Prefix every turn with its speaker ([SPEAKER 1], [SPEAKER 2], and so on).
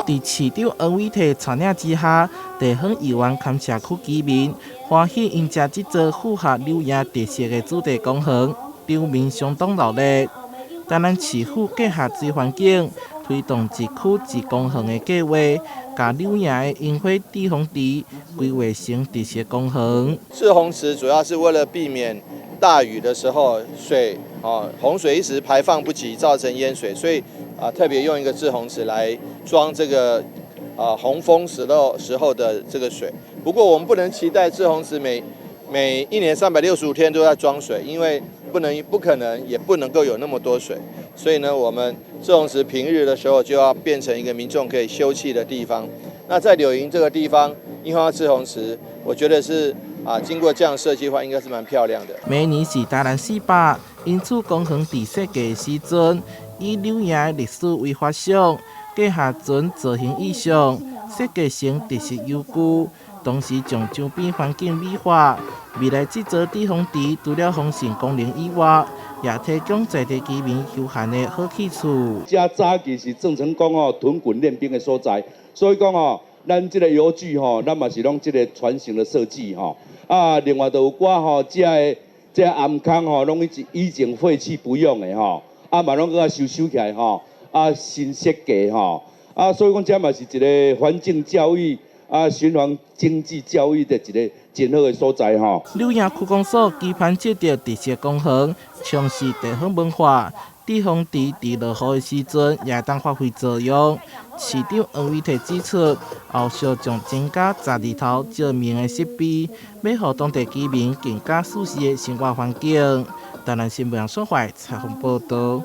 [SPEAKER 1] 佇市長黃偉哲帶領之下，地方議員兼社區居民歡喜𪜶食這座符合柳營特色的主題公園，場面相當熱鬧。台南市府結合水環境，推動一區一公園的計劃，共柳營的櫻花滯洪池規劃成特色公園。
[SPEAKER 2] 滯洪池主要是為了避免大雨的時候水哦洪水一時排放不及，造成淹水，所以啊特別用一個滯洪池來裝這個啊洪峰時候的這個水。不過我們不能期待滯洪池每一年365天都在裝水，因為不能不可能也不能夠有那麼多水。所以呢，我們滯洪池平日的時候就要變成一個民眾可以休憩的地方。那在柳營這個地方，櫻花滯洪池，我覺得是啊，經過這樣設計的話，應該是蠻漂亮的。
[SPEAKER 1] 明年是台南400，因此公園佇設計時陣，以柳營的歷史為發想，結合船造型意象，設計成特色遊具，同時將周邊環境美化。未來這座滯洪池除了防滲功能以外，也提供在地居民休閒的好去處。
[SPEAKER 3] 遮早期是鄭成功哦屯軍練兵的所在，所以講哦，咱這個遊具吼，咱嘛是攏這個船型的設計吼。啊，另外就有寡吼，遮的這頷空吼，攏以前廢棄不用的吼，啊嘛攏閣共收收起來吼，啊新設計吼，啊所以講這嘛是一個環境教育啊循環經濟教育的一個真好的所在吼。
[SPEAKER 1] 柳營區公所期盼這條特色公園，充實地方文化，滯洪池佇落雨的時陣也會當發揮作用。市長黃偉哲指出，後續將增加12頭照明的設備，欲予當地居民更加舒適的生活環境。台南新聞所懷採訪報導。